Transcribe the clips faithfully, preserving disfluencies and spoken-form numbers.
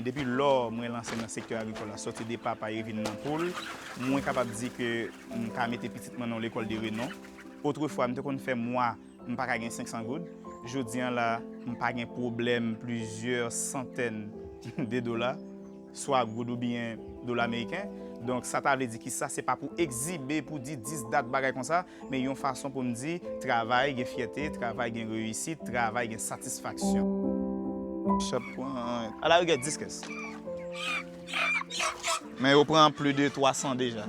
Depi lò mwen lanse nan sektè agrikòl la, sòti de papay rive nan poul, mwen kapab di ke m ka mete pitit mwen nan yon lekòl de renon. Otrefwa, m te konn fè mwa m pa ka gen senk san goud. Jodi an la, m pa gen pwoblèm plizyè santèn de dola, swa goud oubyen dola ameriken. Donk, sa ta vle di ki sa, se pa pou egzibe, pou di dis dat bagay konsa, men yon fason pou m di, travay gen fyète, travay gen reyisit, travay gen satisfaksyon. Chap pran, ala yo gen dis kès. Men yo pran plis de twa san deja.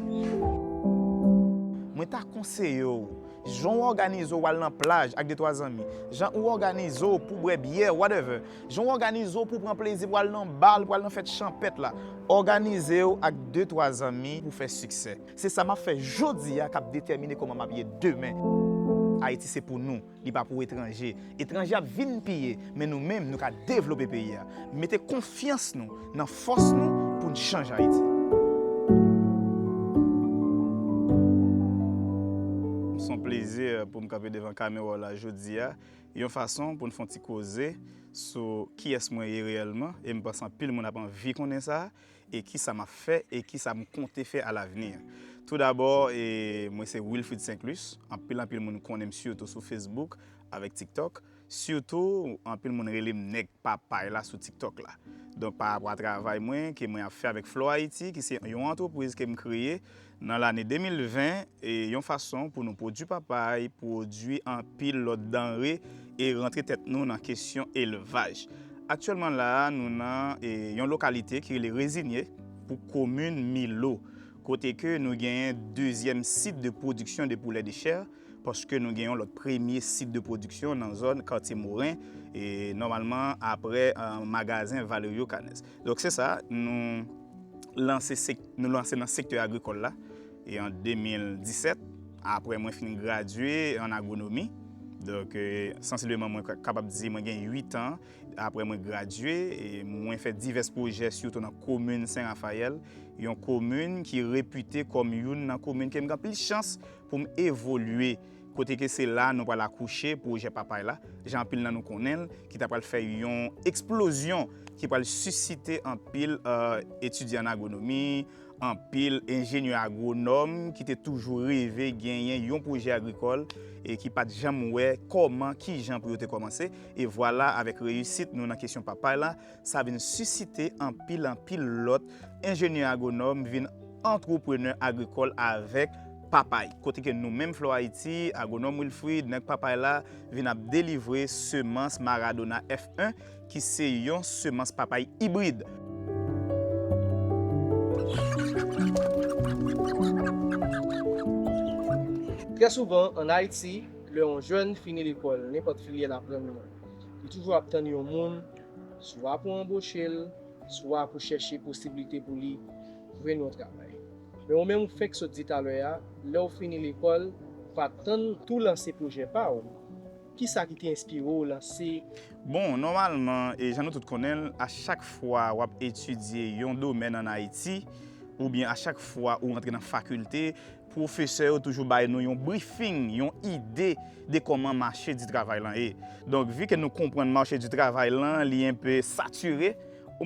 Mwen ta konseye w, jan w òganize w al nan plaj ak de twa zanmi, jan w òganize w pou bwè byè, whatever, jan w òganize w pou pran plezi, pou al nan bal, pou al nan fèt chanpèt la, òganize w ak de twa zanmi pou fè siksè. Se sa m ap fè jodi a k ap detèmine kòman m ap ye demen. Ayiti se pou nou. Li pa pou etranje. Etranje ap vin piye, men nou menm, nou ka devlope peyi a. Mete konfyans nou nan fòs nou pou n chanje Ayiti. Se yon plezi pou m kanpe devan kamera w la jodi a, yon fason pou n fè yon ti koze sou kiyès mwen ye reyèlman, e m panse anpil moun ap anvi konnen sa. E kisa m ap fè e kisa m konte fè alavni. Toudabò, e, mwen se Wilfrid Saintlus. Anpil, anpil moun konnen m sitou sou Facebook avèk TikTok. Sitou, anpil moun rele m nèg papay la sou TikTok la. Donk, pa rapò a travay mwen ke mwen ap fè avèk Flow Haiti, ki se yon antrepriz ke m kreye nan lane de mil ven, e yon fason pou nou pwodui papay, pwodui anpil lòt danre e rantre tèt nou nan kesyon elvaj. Aktyèlman la a, nou nan, e, yon lokalite ki rele Rezinye pou komin Milo, kote ke nou genyen dezyèm sit de pwodiksyon de poulè de chè, paske nou gen yon lòt premye sit de pwodiksyon nan zòn Katye Moren, e nòmalman aprè, e, magazen Valerio Canès. Donk se sa, nou lanse sèk-, nou lanse nan sektè agrikòl la, e an de mil disèt, aprè mwen fin gradye an agwonomi. Donk, e, sansibleman, mwen ka-, kapab di mwen gen uit an aprè mwen gradye, e mwen fè divès pwojè, sitou nan komin Sen Rafayèl, yon komin ki repite kòm youn nan komin ke m gen anpil chans pou m evolye, kote ke se la nou pral akouche pwojè papay la, jan anpil nan nou konnen l, ki ta pral fè yon eksplozyon, ki pral sisite anpil, e, etidyan an agwonomi, anpil enjenyè agwonòm ki te toujou reve genyen yon pwojè agrikòl e ki pa t janm wè kòman, kijan pou yo te kòmanse. E vwala, avèk reyisit nou nan kesyon papay la, sa vin sisite anpil, anpil lòt enjenyè agwonòm vin antreprenè agrikòl avèk papay. Kote ke nou menm Flow Haiti, agwonòm Wilfrid, nèg papay la, vin ap delivre semans Maradona F en, ki se yon semans papay ibrid. Trè souvan, ann Ayiti, lè yon jèn fini lekòl, nenpòt filyè l aprann nan, li toujou ap tann yon moun, swa pou anboche l, swa pou chèche posiblite pou li jwenn yon travay. Men ou menm, ou fenk sot di talè a, lè w fini lekòl, ou pa t tann tou lanse pwojè pa w. Kisa ki te enspire w lanse? Bon, nòmalman, e jan nou tout konnen l, a chak fwa w ap etidye yon domèn ann Ayiti, oubyen a chak fwa ou rantre nan fakilte, pwofesè yo toujou bay nou yon briefing, yon ide de kòman mache di travay lan ye. Donk, vi ke nou konprann mache di travay lan, li enpe satire,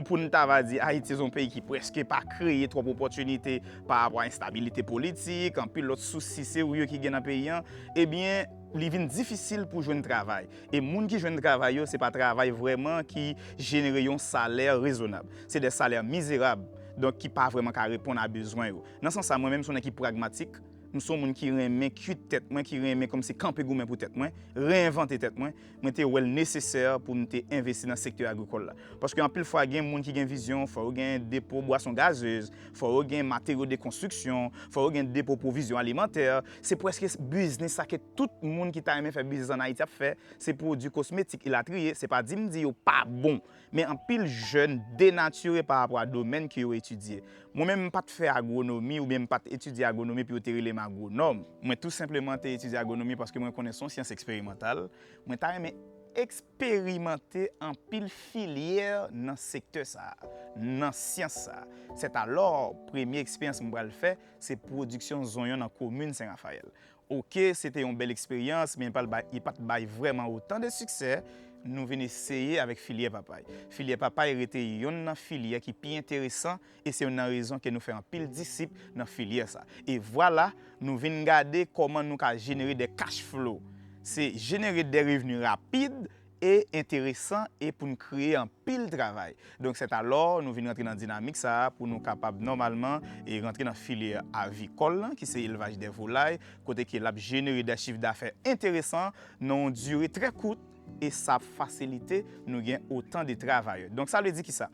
pou n ta va di Ayiti se yon peyi ki prèske pa kreye twòp opòtinite pa rapò a enstabilite politik, anpil lòt sousi serye ki gen nan peyi an, ebyen, li vin difisil pou jwenn travay. E moun ki jwenn travay yo, se pa travay vrèman ki jenere yon salè rezonab. Se de salè mizerab, donk ki pa vrèman ka reponn a bezwen yo. Nan sans sa, mwen menm, se yon nèg ki pragmatik. M se yon moun ki renmen kwit tèt mwen, ki renmen kòmsi kanpe goumen pou tèt mwen, reyennvante tèt mwen. Mwen te wè l nesesè pou m te envesti nan sektè agrikòl la. Paske anpil fwa, gen moun ki gen vizyon, fò yo gen depo bwason gazez, fò yo gen materyo de konstriksyon, fò yo gen depo pwovizyon alimantè. Se prèske biznis sa ke tout moun ki ta renmen fè biznis ann Ayiti ap fè. Se pwodui kosmetik, elatriye. Se pa di m di yo pa bon, men anpil jèn denatire pa rapò a domèn ke yo etidye. Mwen menm, m pa t fè agwonomi oubyen m pa t etidye agwonomi pou yo te rele m agwonòm. Mwen tou senpleman te etidye agwonomi paske mwen konnen se yon syans eksperimantal. Mwen ta renmen eksperimante anpil filyè nan sektè sa a, nan syans sa a. Sètalò, premye eksperyans mwen pral fè, se pwodiksyon zonyon nan komin Sen Rafayèl. Oke, se te yon bèl eksperyans, men li pa t bay, li pa t bay vrèman otan de siksè. nou vin eseye avèk filyè papay. Filyè papay rete yonn nan filyè ki pi enteresan e se yonn nan rezon ke nou fè anpil disip nan filyè sa. E vwala, nou vin gade kòman nou ka jenere de cash flow. Se jenere de revni rapid e enteresan e pou n kreye anpil travay. Donk, sètalò, nou vin rantre nan dinamik sa a pou nou kapab nòmalman e rantre nan filyè avikòl lan, ki se elvaj de volay, kote ke l ap jenere de chif dafè enteresan nan yon dire trè kout, e sa ap fasilite nou gen otan de travayè. Donk, sa vle di kisa?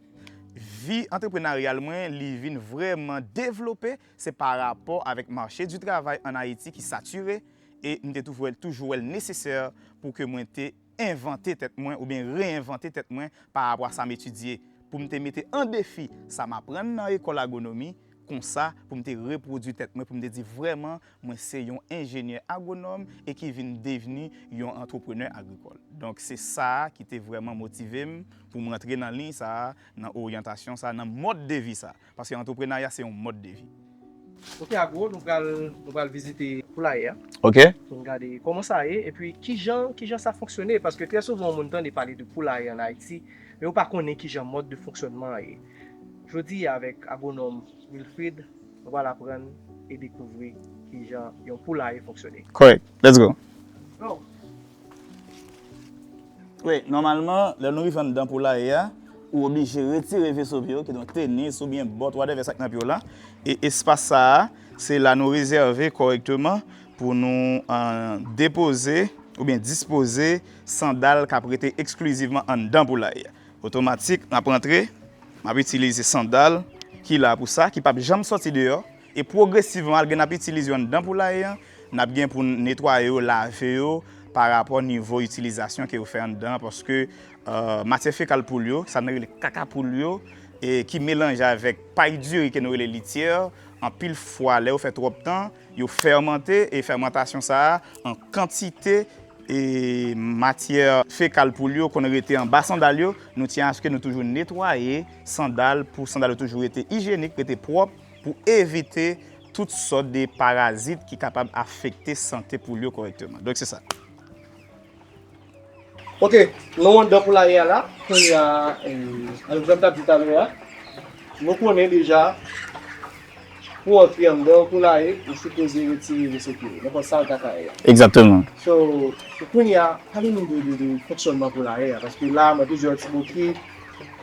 Vi antreprenaryal mwen, li vin vrèman devlope, se pa rapò avèk mache di travay ann Ayiti ki satire, e m te toujou wè, toujou wè l nesesè pou ke mwen te envante tèt mwen oubyen reyenvante tèt mwen pa rapò a sa m etidye, pou m te mete an defi sa m aprann nan ekòl agwonomi, konsa pou m te repwodui tèt mwen, pou m te di vrèman mwen se yon enjenyè agwonòm e ki vin devni yon antreprenè agrikòl. Donk, se sa a ki te vrèman motive m pou m rantre nan liy sa a, nan oryantasyon sa a, nan mòd de vi sa a. Paske antreprenarya se yon mòd de vi. Ok, Agwo, nou pral, nou pral vizite poulaye a. Ok. Pou n gade kòman sa ye, epi kijan, kijan sa fonksyone. Paske trè souvan, yon moun tande pale de poulaye ann Ayiti, men yo pa konnen kijan mòd de fonksyònman an ye. Jodi a, avèk agwonòm Wilfrid, nou pral aprann e dekouvri kijan yon poulaye fonksyone. Correct. Let's go. Go. Wi, nòmalman, lè nou rive anndan poulaye a, ou oblije retire veso pye w, kidonk tenis oubyen bòt, whatever sa k nan pye w la. E espas sa a, se la nou rezève kòrèkteman pou nou, eh, depoze oubyen dispoze sandal k ap rete eksklizivman anndan poulaye a. Otomatik, m ap rantre, m ap itilize sandal ki la pou sa, ki p ap janm sòti deyò. E pwogresivman, malgre n ap itilize yo anndan poulaye a, n ap gen pou n netwaye yo, lave yo, pa rapò nivo itilizasyon ke yo fè anndan, paske, eh, matyè fekal poul yo, sa nou rele kaka poul yo, e ki melanje avèk pay diri ke nou rele lityè, anpil fwa, lè yo fè twòp tan, yo fèmante, e fèmantasyon sa a, an kantite, e matyè fekal poul yo konn rete anba sandal yo, nou tyen aske nou toujou netwaye sandal pou sandal yo toujou rete ijyenik, rete pwòp, pou evite tout sòt de parazit ki kapab afekte sante poul yo kòrèkteman. Donk, se sa. Ok, nou anndan poulaye a la. Kounye a, eh, jan m t ap di talè a, nou konnen deja, pou w antre anndan yon poulaye, ou sipoze retire veso pye w, nenpòt sa l ta ka ye. Egzakteman. So, kounye a, pale nou de, de, de fonksyònman poulaye a, paske la, mwen toujou yon ti bokit,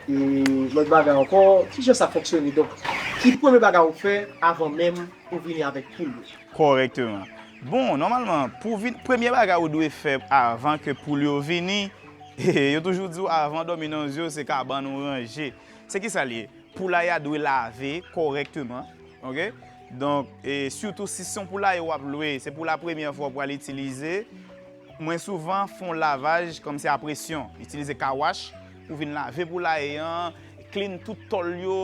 e lòt bagay ankò, kijan sa fonksyone? Donk, ki premye bagay ou fè avan menm ou vini avèk poul yo? Kòrèkteman. Bon, nòmalman, pou vin, premye bagay ou dwe fè avan ke poul yo vini, yo toujou di w avan dòmi nan zye w, se kabann ou ranje. Se ki sa l ye? Poulaye a dwe lave kòrèkteman, ok? Donk, e sitou si se yon poulaye w ap lwe, se pou la premyè fwa w pral itilize, mwen souvan fè yon lavaj kòmsi a presyon, itilize car wash pou vin lave poulaye an, clean tout tòl yo,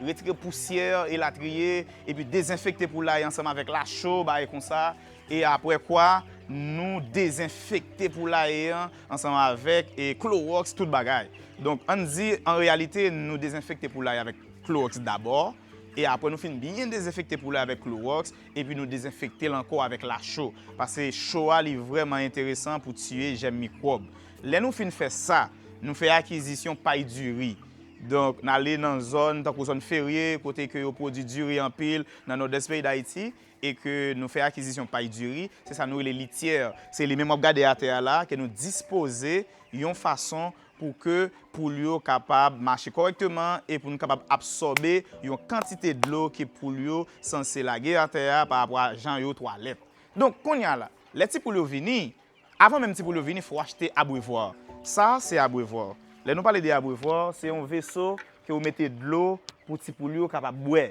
retire pousyè, elatriye, epi dezenfekte poulaye ansanm avèk lacho, bagay konsa. E apre kwa, nou dezenfekte poulaye an ansanm avèk, e, klowòks, tout bagay. Donk, ann di, an reyalite, nou dezenfekte poulaye avèk klowòks dabò, e apre nou fin byen dezenfekte poulaye avèk klowòks, epi nou dezenfekte l ankò avèk lacho, paske cho a, li vrèman enteresan pou tiye jèm mikwòb. Lè nou fin fè sa, nou fè akizisyon pay diri. Donk, n ale nan zòn, tankou zòn ferye, kote ke yo pwodui diri anpil, nan nòdès peyi Dayiti, e ke nou fè akizisyon pay diri, se sa nou rele lityè. Se li menm w ap gade atè a la, ke nou dispoze yon fason pou ke poul yo kapab mache kòrèkteman e pou nou kapab absòbe yon kantite dlo ke poul yo sanse lage atè a pa rapò a jan yo twalèt. Donk, kounye a la, lè ti poul yo vini, avan menm ti poul yo vini, fò w achte abrevwa. Sa a, se abrevwa. Lè nou pale de abrevwa, se yon veso ke ou mete dlo pou ti poul yo kapab bwè.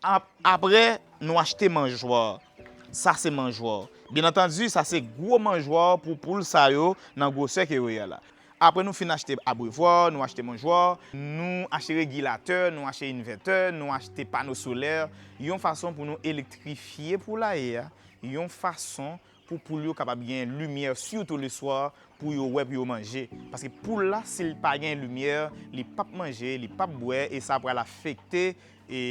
Ap-, apre, nou achte manjwa. Sa se manjwa. Byen antandi, sa se gwo manjwa pou poul sa yo nan gwosè ke yo ye a la. Apre nou fin achte abrevwa, nou achte manjwa, nou achte regilatè, nou achte envètè, nou achte pano solè, yon fason pou nou elektrifye poulaye a, yon fason pou poul yo kapab gen limyè, sitou leswa, pou yo wè, pou yo manje. Paske poul la, si l pa gen limyè, li p ap manje, li p ap bwè, e sa pral afekte, e,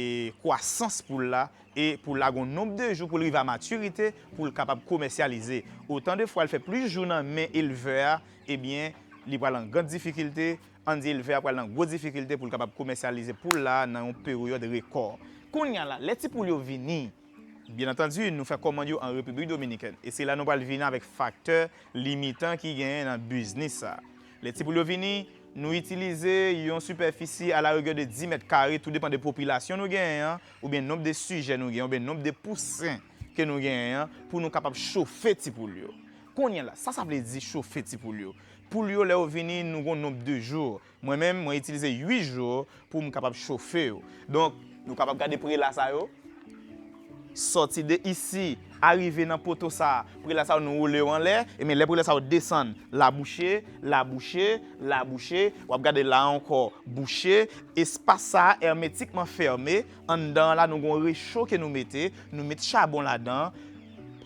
kwasans poul la, e poul la gon nonb de jou pou l rive a matirite, pou l kapab komèsyalize. Otan de fwa l fè plis jou nan men elvè a, ebyen, Li pral an gran difikilte, ann di elvè a pral nan gwo difikilte pou l kapab komèsyalize poul la nan yon peryòd rekò. Kounye a la, lè ti poul yo vini, byen antandi, nou fè kòmann yo an Repiblik Dominikèn. E se la nou pral vini avèk faktè limitan ki genyen nan biznis sa. Lè ti poul yo vini, nou itilize yon sipèfisi a la rigè de dis mèt kare, tou depan de popilasyon nou genyen an, oubyen nonb de sijè nou genyen, oubyen nonb de pousen ke nou genyen an, pou nou kapab chofe ti poul yo. Kounye a la, sa sa vle di chofe ti poul yo? Poul yo, lè yo vini, nou gon nonb de jou. Mwen menm, mwen itilize uit jou pou m kapab chofe yo. Donk, nou kapab gade prela sa yo. Sòti de isi, arive nan poto sa, prela sa yo nou woule yo anlè, ebyen lè prela sa yo desann, la bouche, la bouche, la bouche, w ap gade la ankò, bouche, espas sa a èmetikman fèmen, anndan an la nou gon recho ke nou mete, nou met chabon ladan,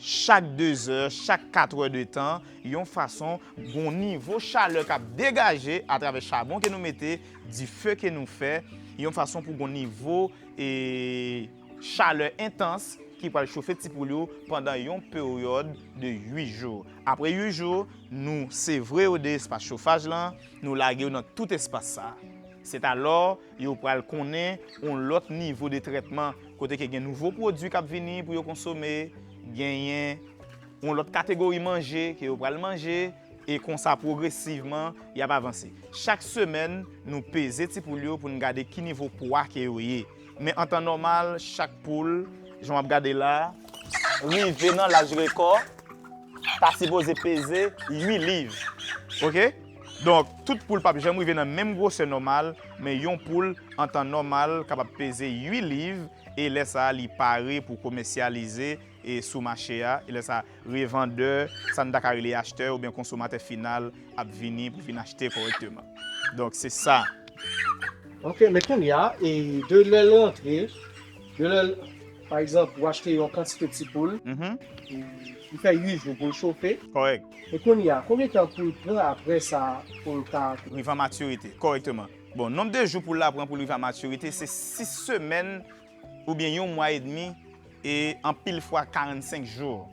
chak de zè, chak kat è de tan, yon fason gon nivo chalè k ap degaje atravè chabon ke nou mete, dife ke nou fè, yon fason pou gon nivo e chalè entans ki pral chofe ti poul yo pandan yon peryòd de uit jou. Apre uit jou, nou sevre yo de espas chofaj lan, nou lage yo nan tout espas sa. Setalò, yo pral konnen yon lòt nivo de trètman, kote ke gen nouvo pwodui k ap vini pou yo konsome, genyen yon lòt kategori manje ke yo pral manje, e konsa pwogresivman, y ap avanse. Chak semèn, nou peze ti poul yo pou n gade ki nivo pwa ke yo ye. Men an tan nòmal, chak poul, jan w ap gade la, rive nan laj rekò, ta sipoze peze uit liv. Oke? Donk, tout poul p ap janm rive nan menm gwosè nòmal, men yon poul an tan nòmal kapab peze uit liv, e lè sa a, li pare pou komèsyalize e sou mache a, e lè sa a, revandè, sa n ta ka rele achtè oubyen konsomatè final, ap vini pou vin achte kòrèkteman. Donk, se sa. Ok, men kounye a, e de lè l rantre, de lè l, pa egzanp, ou achte yon kantite ti poul, Mhm. e li fè uit jou pou l chofe. Kòrèk. E kounye a, konbyen tan pou l pran apre sa pou l ka Rive an matirite, kòrèkteman. Bon, nonb de jou poul la pran pou l rive an matirite, se sis semèn oubyen yon mwa edmi, e anpil fwa karannsenk jou.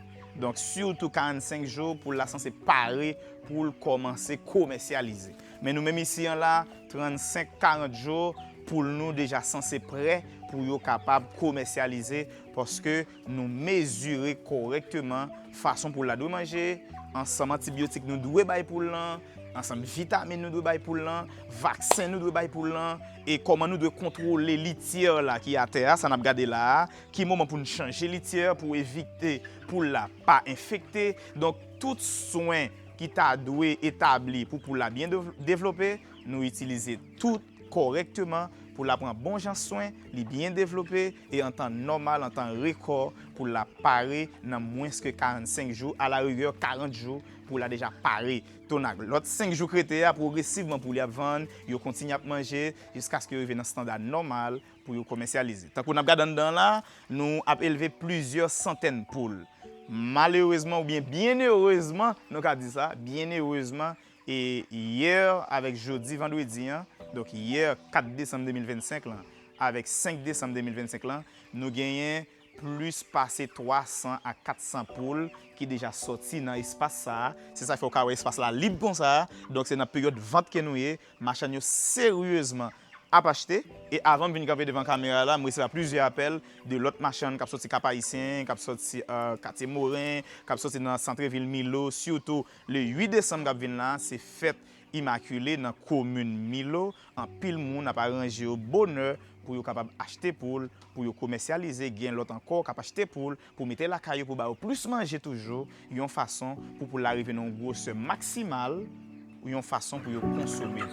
Donk, sitou karannsenk jou, poul la sanse pare pou l kòmanse komèsyalize. Men nou menm isi an la, trannsenk, karant jou, poul nou deja sanse prè pou yo kapab komèsyalize, paske nou mezire kòrèkteman fason poul la dwe manje, ansanm antibyotik nou dwe bay poul lan, ansanm vitamin nou dwe bay poul lan, vaksen nou dwe bay poul lan, e kòman nou dwe kontwole lityè la ki atè a, sa n ap gade la a, ki moman pou n chanje lityè pou evite poul la pa enfekte. Donk, tout swen ki ta dwe etabli pou poul la byen dev-, devlope, nou itilize tout kòrèkteman, poul la pran bon jan swen, li byen devlope, e an tan nòmal, an tan rekò, poul la pare nan mwens ke karannsenk jou, a la rigè karant jou, poul la deja pare. Tonn ak lòt senk jou k rete a, pwogresivman poul yo ap vann, yo kontinye ap manje, jiskaske yo rive nan estanda nòmal pou yo komèsyalize. Tankou n ap gade anndan la, nou ap elve plizyè santèn poul. Malerezman oubyen byen erezman, nou ka di sa, byen erezman, e yè avèk jodi, vandredi an, donk yè kat desanm de mil vennsenk lan, avèk senk desanm de mil vennsenk lan, nou genyen plis pase twa san a kat san poul ki deja sòti nan espas sa a. Se sa k fè w ka wè espas la lib konsa a. Donk, se nan peryòd vant ke nou ye. Machann yo seryezman ap achte. E avan m vin kanpe devan kamera la, m resevwa plizyè apèl de lòt machann k ap sòti Kap Ayisyen, k ap sòti, euh, Katye Moren, k ap sòti nan santrevil Milo, sitou le uit desanm k ap vin la, se fèt Imakile nan komin Milo. Anpil moun ap aranje yo bonè pou yo kapab achte poul, pou yo komèsyalize. Gen lòt ankò k ap achte poul pou mete lakay yo, pou ba yo plis manje toujou, yon fason pou poul la rive nan yon gwosè maksimal, yon fason pou yo konsome.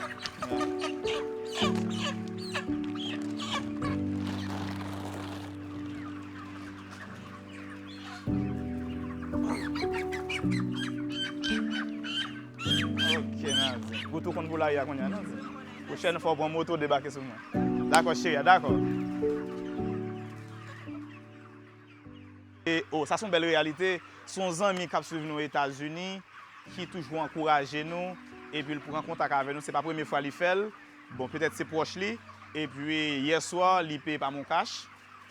Ok, Nazin. Gout ou konn pou lari a kounye a, Nazin. Pwochèn fwa w pran moto, debake sou mwen. Dakò, cheri a, dakò. E, o, sa se yon bèl reyalite. Se yon zanmi k ap swiv nou Etazini, ki toujou ankouraje nou, epi l pran kontak avè nou. Se pa premye fwa li fè l. Bon, petèt se pwòch li. Epi, yèswa, li peye pa MonCash.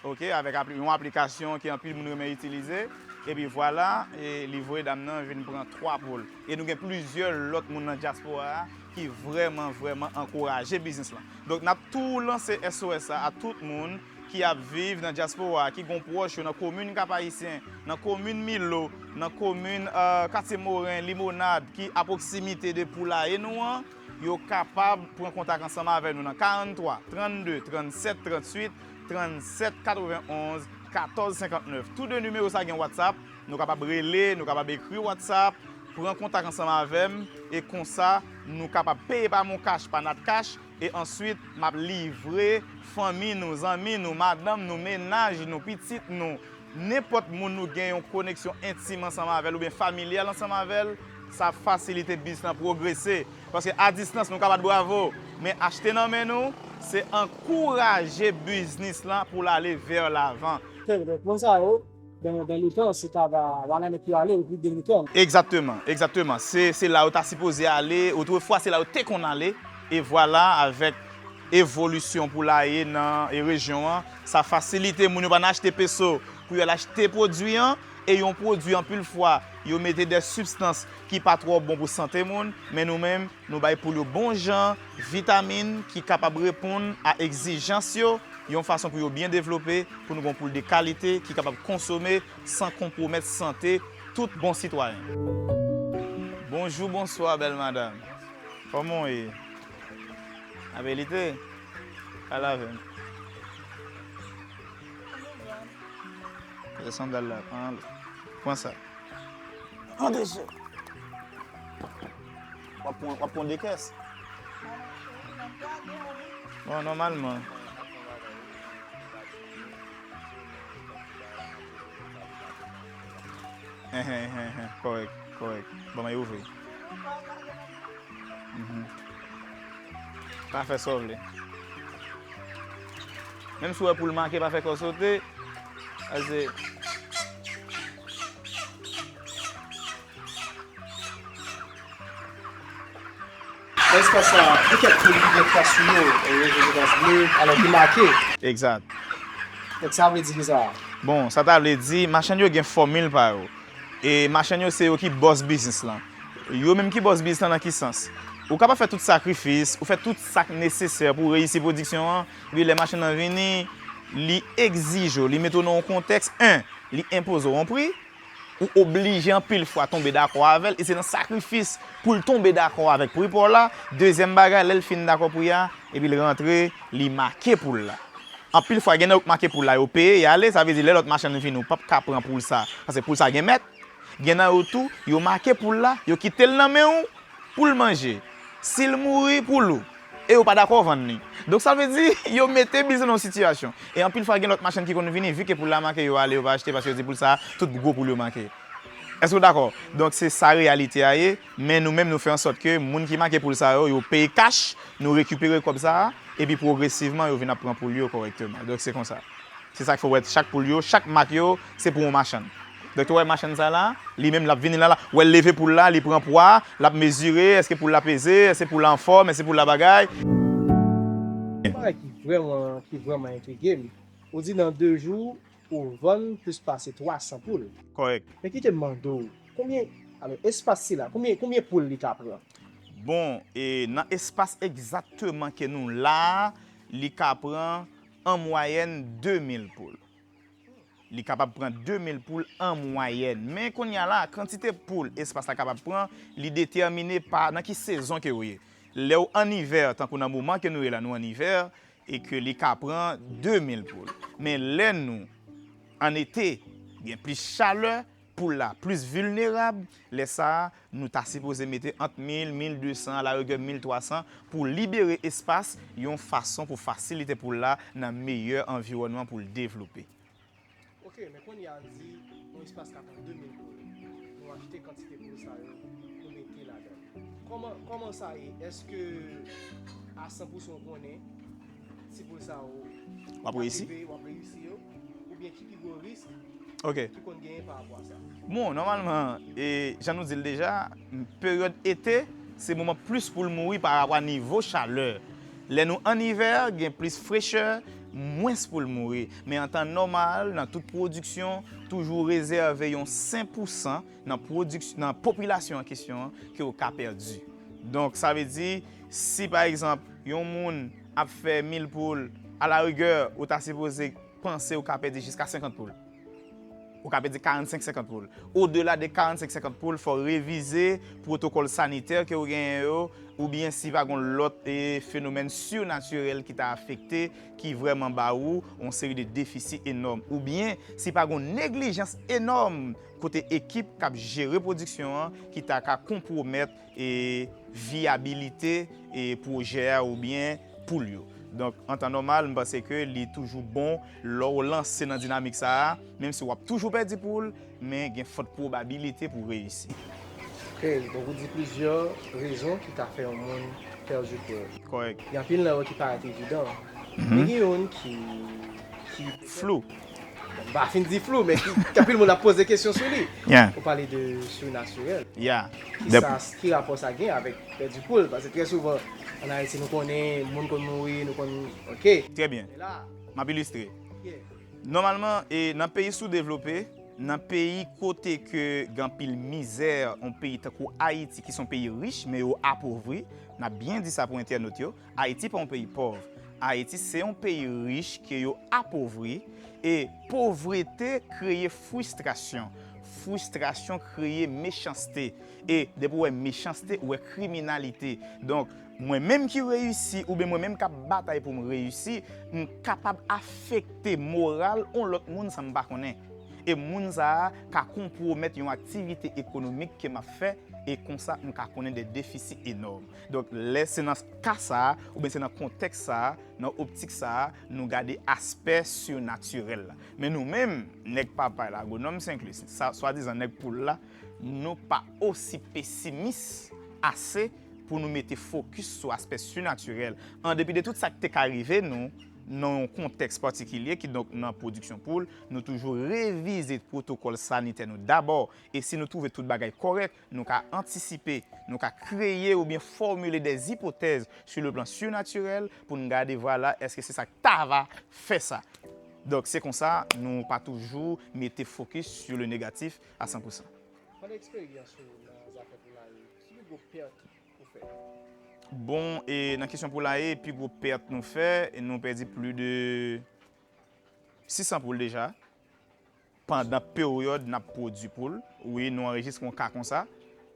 Ok, avèk apli-, yon aplikasyon ke anpil moun renmen itilize. Epi vwala, e li voye dam nan vin pran twa poul. E nou gen plizyè lòt moun nan dyaspora a ki vrèman, vrèman ankouraje biznis lan. Donk, n ap tou lanse S O S la a tout moun ki ap viv nan dyaspora a, ki gon pwòch yo nan komin Kap Ayisyen, nan komin Milo, nan komin, euh, Katye Moren, Limonad, ki a pwoksimite de poulaye nou an, yo kapab pran kontak ansanm avè nou nan karannntwa, trannde, trannsèt, trantuit, trannsèt, katrevenn-onz, katòz, senkantnèf. Tou de nimewo sa gen WhatsApp, nou kapab rele, nou kapab ekri WhatsApp, pran kontak ansanm avè m, e konsa, nou kapab peye pa MonCash, pa NatCash, e answit, m ap livre fanmi nou, zanmi nou, madanm nou, mennaj nou, pitit nou, nenpòt moun nou gen yon koneksyon entim ansanm avè l oubyen familyal ansanm avè l, sa ap fasilite biznis lan pwogrese. Paske a distans nou ka bat bravo, men achte nan men nou, se ankouraje biznis lan pou l ale vè lavan. Donk, moun sa yo, dans, dans le temps, se ta va, va nan ki ale, epi de le temps. Egzakteman, egzakteman. Se, se la yo ta sipoze ale, otrefwa se la yo te konn ale, e vwala, avèk evolisyon poulaye nan, e, rejyon an, sa fasilite moun yo pa nan achte peso pou yo al achte pwodui an, e yon pwodui anpil fwa, yo mete de sibstans ki pa twò bon pou sante moun, men nou menm, nou bay poul yo bon jan vitamin ki kapab reponn a egzijans yo, yon fason pou yo byen devlope, pou nou gon poul de kalite ki kapab konsome san konpwomèt sante tout bon sitwayen. Bonjou, bonswa, bèl madanm. Kòman w ye? Abelite? Pale avè m. Pase sandal la, pran, pran sa. An de se. W ap pran, w ap pran de kès. Bon, nòmalman. Enhen, enhen, enhen. Kòrèk, kòrèk. Bon, mwen ouvri. Mhm. Pa fè sa w vle. Menm si w wè poul make, pa fè kò w sote. Pase nan espas sa, gen kèk poul ki gen kras sou yo, e yo gen kras ble, alò ki make. Egzat. Donk sa vle di ki sa? Bon, sa ta vle di, machann yo gen fòmil pa yo. E machann yo se yo ki bòs biznis lan. Yo menm ki bòs biznis lan nan ki sans? Ou kapab fè tout sakrifis, ou fè tout sa k nesesè pou w reyisi pwodiksyon an, epi lè machann nan vini, li egzije w, li mete w nan yon kontèks, en, li enpoze w yon pri, ou oblije anpil fwa tonbe dakò avè l, e se nan sakrifis pou l tonbe dakò avèk pri pa w la. Dezyèm bagay, lè l fin dakò pri a, epi l rantre, li make poul la. Anpil fwa, gen nan yo k make poul la, yo peye, y ale, sa vle di lè lòt machann vini, ou p ap ka pran poul sa, paske poul sa gen mèt. Gen nan yo tou, yo make poul la, yo kite l nan men w pou l manje. Si l mouri, poul ou. E yo pa dakò vann li. Donk, sa vle di, yo mete biznis nan yon sitiyasyon. E anpil fwa, gen lòt machann ki konn vini, vi ke poul la make, yo ale, yo pa achte, paske yo di poul sa, tout gwo poul yo make. Èske w dakò? Donk, se sa reyalite a ye, men nou menm, nou fè ansòt ke moun ki make poul sa yo, yo peye kach, nou rekipere kòb sa a, epi pwogresivman, yo vin ap pran poul yo kòrèkteman. Donk, se konsa. Se sa k fè w wè chak poul yo, chak mak yo, se pou yon machann. Donk, ou wè machann sa la, li menm l ap vini la, la, ou wè l leve poul la, li pran pwa, l ap mezire, èske poul la peze, èske poul la anfòm, èske poul la bagay. Yon bagay ki vrèman, ki vrèman entrige m, ou di nan de jou, ou vann plis pase twa san poul. Kòrèk. Men kite m mande w, konbyen, alò, espas sila, konbyen, konbyen poul li ka pran? Bon, e nan espas egzakteman ke nou la a, li ka pran an mwayèn de mil poul. Li kapab pran de mil poul an mwayèn. Men kounye a la, kantite poul espas la kapab pran, li detèmine pa nan ki sezon ke w ye. Lè w ann ivè, tankou nan moman ke nou ye la, nou ann ivè, e ke li ka pran de mil poul. Men lè nou ann ete, gen plis chalè, poul la plis vilnerab, lè sa a, nou ta sipoze mete ant mil, mil de san, alarigè mil twa san, pou libere espas, yon fason pou fasilite poul la nan meyè anviwònman pou l devlope. Ok, men kounye a n di, yon espas ka pran de mil poul. Nou achte kantite poul sa yo, nou mete ladan l. Kòman, kòman sa ye? Èske a san pousan w konnen si poul sa yo w ap reyisi? W ap reyisi yo? Oubyen ki pi gwo risk ki konn genyen pa rapò a sa? Bon, nòmalman, e, jan nou di l deja, peryòd ete, se moman plis poul mouri pa rapò a nivo chalè. Lè nou ann ivè, gen plis frechè, mwens pou l mouri. Men an tan nòmal, nan tout pwodiksyon, toujou rezève yon senk pousan nan pwodiks-, nan popilasyon an kesyon an ke w ka pèdi. Donk, sa vle di, si pa egzanp, yon moun ap fè mil poul, alarigè, ou ta sipoze panse ou ka pèdi jiska senkant poul. Ou ka pèdi karannsenk, senkant poul. Odela de karannsenk, senkant poul, fò w revize pwotokòl sanitè ke w genyen yo, oubyen si pa gon lòt, e, fenomèn sinatirèl ki ta afekte, ki vrèman ba ou yon seri de defisi enòm, oubyen si pa gon neglijans enòm kote ekip k ap jere pwodiksyon an ki ta ka konpwomèt, e, vyabilite, e, pwojè a oubyen poul yo. Donk, an tan nòmal, m panse ke li toujou bon lè w lanse nan dinamik sa a, menm si w ap toujou pèdi poul, men gen fòt pwobabilite pou w reyisi. Ok, donk ou di plizyè rezon ki ka fè yon moun pèdi poul. Kòrèk. Gen anpil nan yo ki parèt evidan. Men gen youn ki, ki flou. M pa fin di flou, men ki, ki anpil moun ap poze kesyon sou li. Yeah. Ou pale de sinatirèl. Yeah. Kisa, ki rapò sa gen avèk pèdi poul? Paske trè souvan, ann Ayiti, nou konnen moun konn mouri, nou konn, ok. Trè byen. Men la, m ap ilistre. Yeah. Nòmalman, e, nan peyi soudevlope, nan peyi kote ke gen anpil mizè, yon peyi tankou Ayiti, ki se yon peyi rich, men yo apovri, n ap byen di sa pou entènot yo, Ayiti pa yon peyi pòv. Ayiti se yon peyi rich ke yo apovri, e povrete kreye fristrasyon. Fristrasyon kreye mechanste. E depi w wè mechanste, ou wè kriminalite. Donk, mwen menm ki reyisi, oubyen mwen menm k ap batay pou m reyisi, m kapab afekte moral yon lòt moun san m pa konnen. E moun sa a ka konpwomèt yon aktivite ekonomik ke m ap fè, e konsa m ka konnen de defisi enòm. Donk, lè se nan ka sa a, oubyen se nan kontèks sa a, nan optik sa a, nou gade aspè sinatirèl la. Men nou menm, nèg papay la, agwonòm Senklis, sa, swadizan nèg poul la, nou pa osi pesimis ase pou nou mete fokis sou aspè sinatirèl. An depi de tout sa k te ka rive nou, nan yon kontèks patikilye, kidonk nan pwodiksyon poul, nou toujou revize pwotokòl sanitè nou dabò, e si nou twouve tout bagay kòrèk, nou ka antisipe, nou ka kreye oubyen fòmile des ipotèz sur le plan surnaturel pou n gade, vwala, èske se sa k ta va fè sa. Donk, se konsa, nou pa toujou mete fokis sur le négatif à cent pour cent. Pandan eksperyans ou nan zafè poulaye, ki pi gwo pèt ou fè? Bon, e nan kesyon poulaye, pi gwo pèt nou fè, e nou pèdi plis de sis san poul deja pandan peryòd n ap pwodui poul. Wi, nou anrejistre yon ka konsa.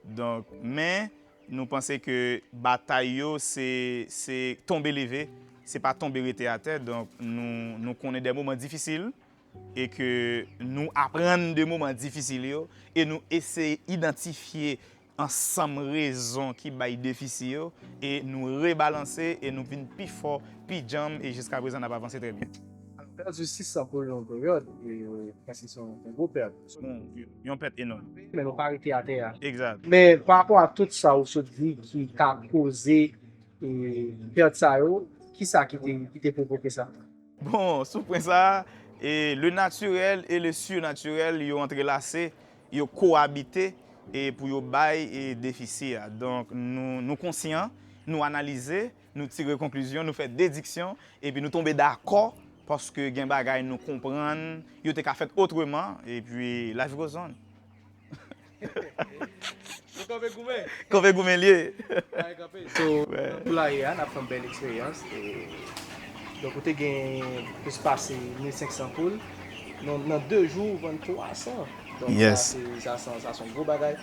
Donk, men, nou panse ke batay yo, se, se tonbe leve, se pa tonbe rete atè. Donk, nou, nou konnen de moman difisil e ke nou aprann de moman difisil yo e nou eseye idantifye ansanm rezon ki bay defisi yo, e nou rebalanse, e nou vin pi fò, pi djanm, e jiska prezan n ap avanse trè byen. Alò, pèdi sis san poul nan yon peryòd, e, prèske se yon, yon gwo pèt. Bon, yon pèt enòm. Men nou pa rete atè a. Egzak. Men pa rapò a tout sa ou sot di ki ka koze, e, pèt sa yo, kisa ki te, ki te pwovoke sa? Bon, sou pwen sa a, e, le naturel e le surnaturel, yo antrelase, yo kowabite, e, pou yo bay, e, defisi a. Donk, nou, nou konsyan, nou analize, nou tire konklizyon, nou fè dediksyon, epi nou tonbe dakò, paske gen bagay nou konprann, yo te ka fèt otreman, epi life goes on. Nou kanpe goumen. Kanpe goumen l ye. Kanpe. So, nan poulaye a, n ap fè yon bèl eksperyans. E, donk, ou te gen plis pase mil senk san poul. Nan, nan de jou, ou vann twa san. Donk, sa se, sa se, sa se yon gwo bagay.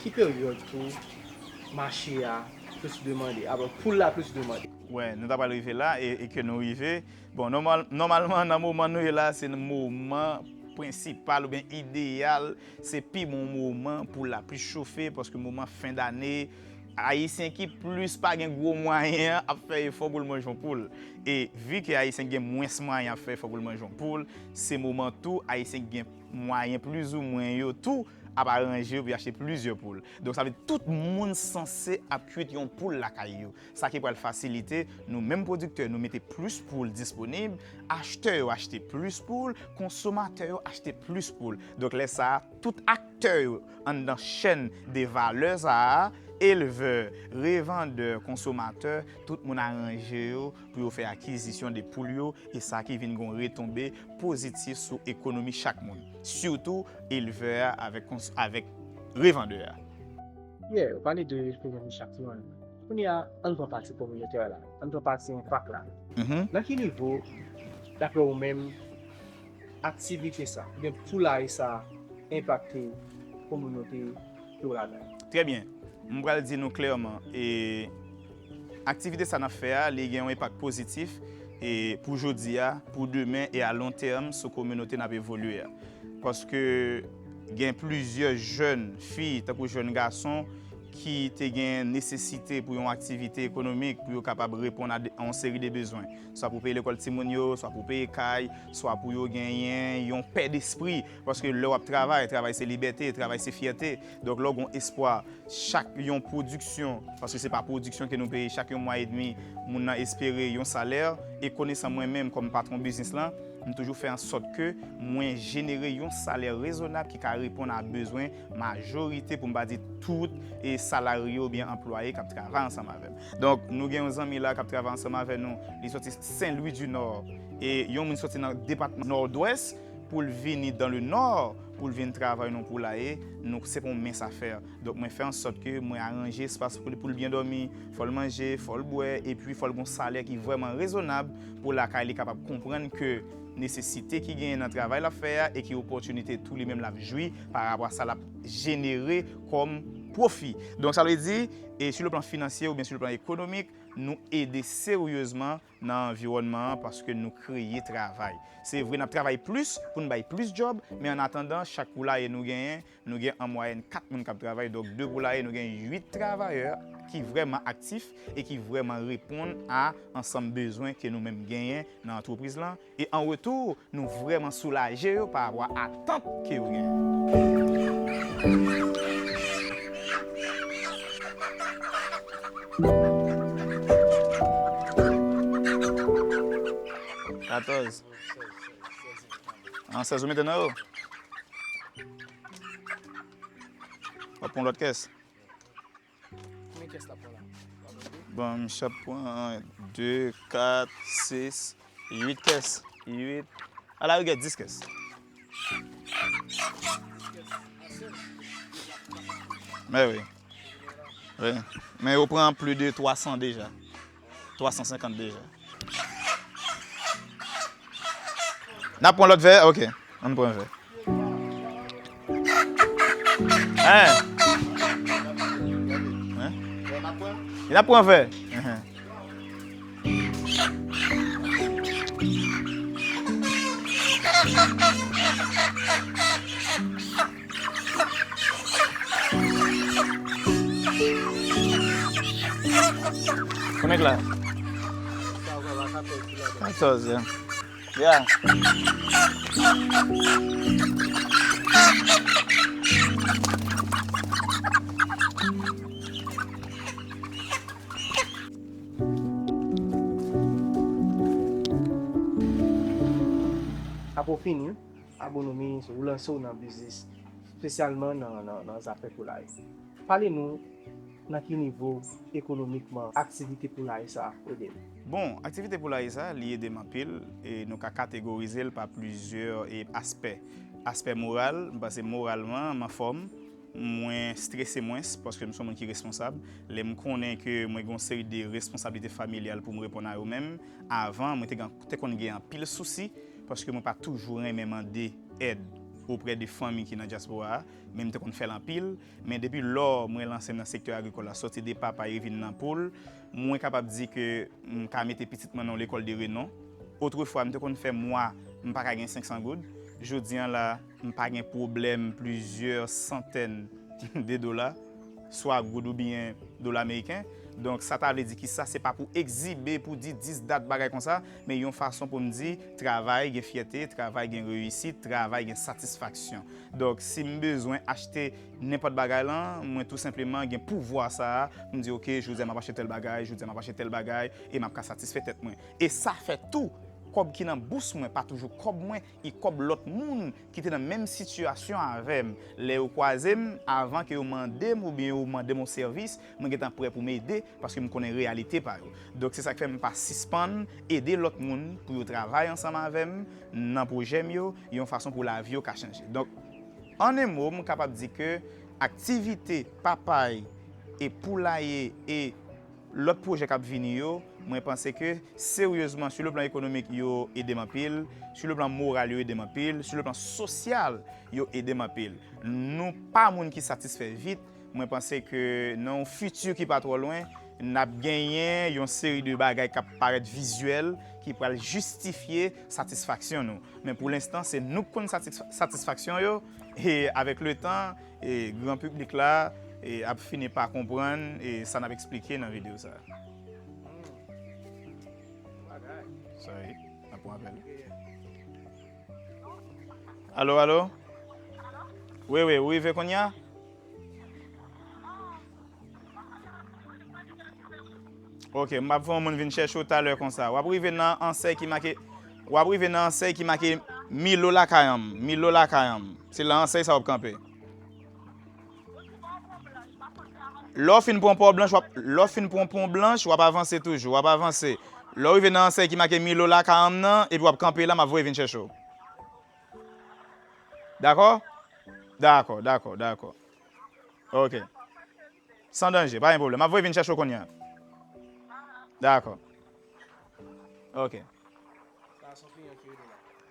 Ki peryòd tou mache a plis demande? Alò, poul la plis demande. Wè, nou ta pral rive la e, e ke nou rive. Bon, nòmal, nòmalman, nan moman nou ye la, se moman prensipal oubyen ideyal, se pi bon moman pou lapli chofe, paske moman fen dane, Ayisyen ki plis pa gen gwo mwayen an ap fè efò pou l manje yon poul. E vi ke Ayisyen gen mwens mwayen ap fè efò pou l manje yon poul, se moman tou Ayisyen ki gen mwayen plizoumwen yo tou ap aranje yo pou y achte plizyè poul. Donk, sa vle di tout moun sanse ap kwit yon poul lakay yo. Sa ki pral fasilite nou menm pwodiktè, nou mete plis poul disponib, achtè yo achte plis poul, konsomatè yo achte plis poul. Donk, lè sa a, tout aktè yo anndan chèn de valè sa a, Elvè, revandè, konsomatè, tout moun aranje yo pou yo fè akizisyon de poul yo, e sa ki vin gon retonbe pozitif sou ekonomi chak moun, sitou elvè a avèk kons-, avèk revandè a. Yeah, ou pale de ekonomi chak moun. Kounye a, ann pran pati kominotè la, ann pran pati enpak la. Mhm. Nan ki nivo, daprè ou menm, aktivite sa, oubyen poulaye sa enpakte kominote ke w ladan? Trè byen. M pral di nou klèman, e, aktivite sa n ap fè a, li gen yon enpak pozitif, e, pou jodi a, pou demen e a lon tèm sou kominote n ap evolye a. Paske gen plizyè jèn fi, tankou jèn gason, ki te gen nesesite pou yon aktivite ekonomik, pou yo kapab reponn a de, a yon seri de bezwen. Swa pou peye lekòl timoun yo, swa pou peye kay, swa pou yo genyen yon pè despri. Paske lè w ap travay, travay se libète, travay se fyète. Donk, lè w gen espwa, chak yon pwodiksyon, paske se pa pwodiksyon ke nou peye, chak yon mwa edmi, moun nan espere yon salè, e konesan mwen menm kòm patwon biznis lan, m toujou fè an sòt ke mwen jenere yon salè rezonab ki ka reponn a bezwen majorite, pou m pa di tout, e salariye oubyen anplwaye k ap travay ansanm avè m. Donk, nou gen yon zanmi la k ap travay ansanm avè nou, li soti Sen Lwi di Nò, e yon moun soti nan depatman Nòdwès, pou l vini dans le Nord, pou l vin travay nan poulaye, nou se pa yon mens afè. Donk, mwen fè an sòt ke mwen aranje espas pou li, pou l byen dòmi, fò l manje, fò l bwè, epi fò l gen yon salè ki vrèman rezonab pou lakay li kapab konprann ke nesesite ki genyen nan travay l ap fè a e ki opòtinite tou li menm l ap jwi pa rapò a sa l ap jenere kòm pwofi. Donk, sa vle di, e sou le plan finansye oubyen sou le plan ekonomik, nou ede seryezman nan anviwònman an paske nou kreye travay. Se vre, n ap travay plis pou n bay plis djòb, men annatandan, chak poulaye nou genyen, nou gen an mwayèn kat moun k ap travay, donk de poulaye, nou gen uit travayè ki vrèman aktif e ki vrèman reponn a ansanm bezwen ke nou menm genyen nan antrepriz lan. E an retou, nou vrèman soulaje yo pa rapò a atant ke yo genyen. Katòz. An sèz ou mete nan yo? W ap pran lòt kès? Konbyen kès l ap pran la? Bon, misye ap pran de, kat, sis, uit kès. Uit. Alarigè, dis kès. Men wi. Wi. Men yo pran plis de twa san deja. Twa san senkant deja. N ap pran lòt vè? Ok. Ann pran vè. Hein? Hein? N ap pran vè? Hein. Konbyen k la? Katòz, yeah. Yeah. Apre w fini, Abonomi, ou lanse w nan biznis, espesyalman nan, nan, nan zafè poulaye. Pale nou nan ki nivo ekonomikman aktivite poulaye sa ede w? Bon, aktivite poulaye sa, li ede m anpil, e nou ka kategorize l pa plizyè, e, aspè. Aspè moral, m panse moralman, m anfòm, mwen strese mwens, paske m se yon moun ki responsab. Lè m konnen ke mwen gen yon seri de responsablite familyal pou m reponn a yo menm, avan, mwen te gen, te konn gen anpil sousi, paske mwen pa toujou renmen mande èd oprè de fanmi ki nan dyaspora a, men m te konn fè l anpil. Men depi lò mwen lanse m nan sektè agrikòl la, sòti de papa e vin nan poul, mwen kapab di ke m ka mete pitit mwen nan yon lekòl de renon. Otrefwa, m te konn fè mwa, m pa ka gen senk san goud. Jodi an la, m pa gen pwoblèm plizyè santèn de dola, swa goud oubyen dola ameriken. Donk, sa ta vle di ki sa, se pa pou egzibe, pou di dis dat bagay konsa, men yon fason pou m di, travay gen fyète, travay gen reyisit, travay gen satisfaksyon. Donk, si m bezwen achte nenpòt bagay lan, mwen tou senpleman gen pouvwa sa a pou m di, ok, jodi a m ap achte tèl bagay, jodi a m ap achte tèl bagay, e m ap ka satisfè tèt mwen. E sa fè tou, kòb ki nan bous mwen pa toujou kòb mwen, e kòb lòt moun ki te nan menm sitiyasyon avè m. Lè yo kwaze m, avan ke yo mande m oubyen yo mande m yon sèvis, mwen gentan prè pou m ede, paske m konnen reyalite pa yo. Donk, se sa k fè m pa sispann ede lòt moun pou yo travay ansanm avè m nan pwojè m yo, yon fason pou lavi yo ka chanje. Donk, an en mo, m kapab di ke aktivite papay e poulaye e lòt pwojè k ap vini yo, mwen panse ke seryezman, sou le plan ekonomik, yo ede m anpil, sou le plan moral, yo ede m anpil, sou le plan sosyal, yo ede m anpil. Nou pa moun ki satisfè vit, mwen panse ke nan yon fiti ki pa twò lwen, n ap genyen yon seri de bagay k ap parèt vizyèl ki pral jistifye satisfaksyon nou. Men pou lenstan, se nou k konn satisfa-, satisfaksyon yo, e avèk letan, e gran piblik la, e ap fini pa konprann, e sa n ap eksplike nan videyo sa a. Sorry, n ap pran apèl. Alo, alo? Wi, wi, ou rive kounye a? Ok, m ap fè yon moun vin chèche w talè konsa. W ap rive nan ansèy ki make, w ap rive nan ansèy ki make Milo lakay an m, Milo lakay an m. Se lan ansèy sa w ap kanpe. Lè w fin pran pon blanch, w ap, lè w fin pran pon blanch, w ap avanse toujou, w ap avanse. Lè w rive nan ansèy ki make Milo lakay an m nan, epi w ap kanpe la, m ap voye vin chèche w. Dakò? Dakò, dakò, dakò. Ok. San danje, pa gen pwoblèm. M ap voye vin chèche w kounye a. Dakò. Ok.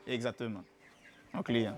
Egzakteman. Yon kliyan.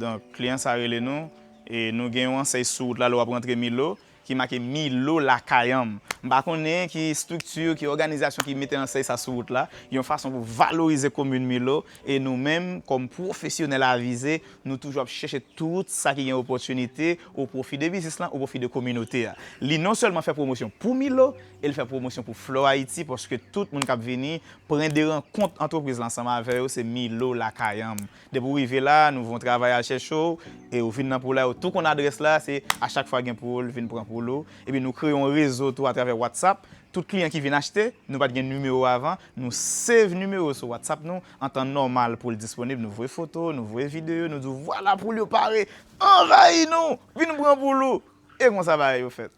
Donk, kliyan sa rele nou, e nou gen yon ansèy sou wout la, lè w ap rantre Milo, ki make Milo lakay an m. M pa konnen ki estrikti, ki òganizasyon ki mete ansèy sa sou wout la, yon fason pou valorize komin Milo, e nou menm, kòm pwofesyonèl avize, nou toujou ap chèche tout sa ki gen opòtinite o pwofi de biznis lan, o pwofi de kominote a. Li non sèlman fè pwomosyon pou Milo, e l fè pwomosyon pou Flow Haiti, paske tout moun k ap vini, pwen de rankont antrepriz la ansanm avè yo, se Milo lakay an m. Depi w rive la, nou voye yon travayè al chèche w, e ou vin nan poulay, ou tou konn adrès la, se a chak fwa gen poul, vin pran poul ou. Epi nou kreye yon rezo tou atravè WhatsApp. Tout kliyan ki vin achte, nou pa t gen nimewo avan, nou save nimewo sou WhatsApp nou, an tan nòmal poul disponib, nou voye foto, nou voye videyo, nou di w, vwala poul yo pare, anvayi nou, vin pran poul ou. E konsa bagay yo fèt.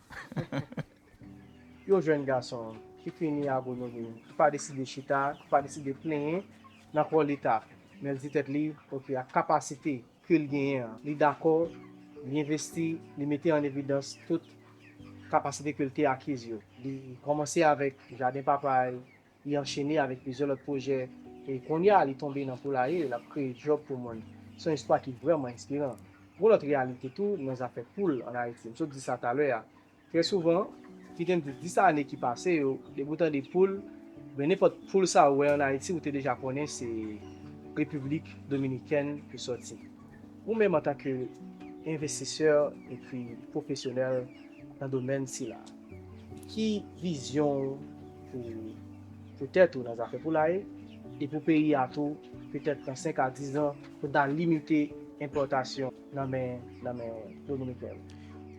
Yo jwenn gason ki fini agonomi, ki pa deside chita, ki pa deside plenyen nan kò Leta, men l di tèt li, ok, ak kapasite ke l genyen an, li dakò, li envesti, li mete an evidans tout kapasite ke l te akiz yo. Li kòmanse avèk jaden papay, li anchene avèk plizyè lòt pwojè, e kounye a, li tonbe nan poulaye, l ap kreye djòb pou moun. Se yon istwa ki vrèman enspiran. Gon lòt reyalite tou nan zafè poul ann Ayiti. M sot di sa talè a. Trè souvan, kite m di dis ane ki pase yo, depi w tande poul, ben nenpòt poul sa ou wè ann Ayiti, ou te deja konnen se Repiblik Dominikèn ki sòti. Ou menm antanke envestisè epi pwofesyonèl nan domèn sila, ki vizyon w pou, pou tèt ou nan zafè poulaye e pou peyi a tou, petèt nan senk a diz an, pou n ta limite enpòtasyon nan men, nan men Dominiken yo?